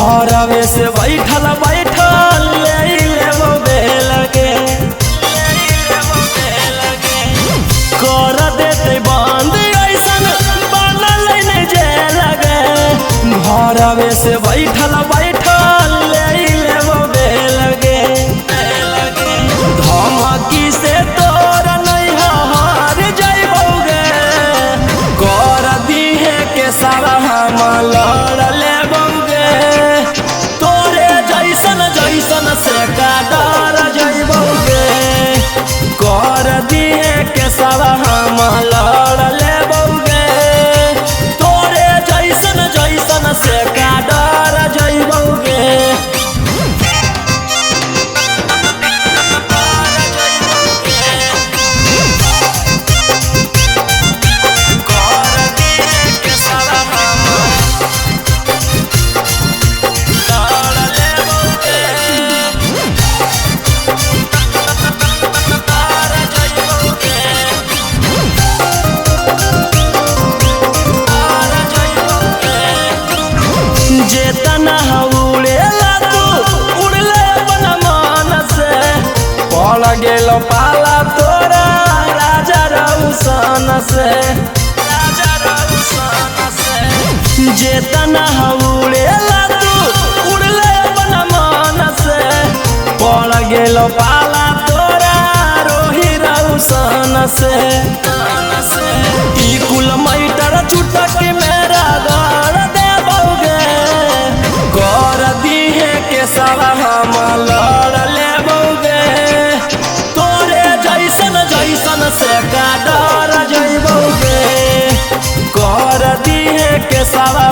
घरवे से बैठल बैठल ले लेबो बेल गे। कर देते बंद ऐसन बनल नहीं जेल गे। घरवे से बैठल बैठल ले लेबो बेल गे। धमकी से तोरा नहीं हार जइबो गे। कर दिहे के सारा हम लड़ लेबो गे। तोरे जैसन जैसन से का डर जइबो गे। कर दिहे के सारा हम लड़ लेबो गे। तोरे जैसन जैसन से का डर जइबो गे। जेतना उड़ेला तू उड़ले अपन मन से। पड़ गेल पाला तोरा राजा रौशन से। जेतना उड़ेला तू उड़ले अपन मन से। पड़ गेल पाला तोरा रोही रौशन से। ई कुल मैटर चुटक मेरा गड़ देबोगे। कर दिहे के सारा हम लड़ लेबोगे। तोरे जैसन जैसन से का डर जइबोगे। कर दिहे के सारा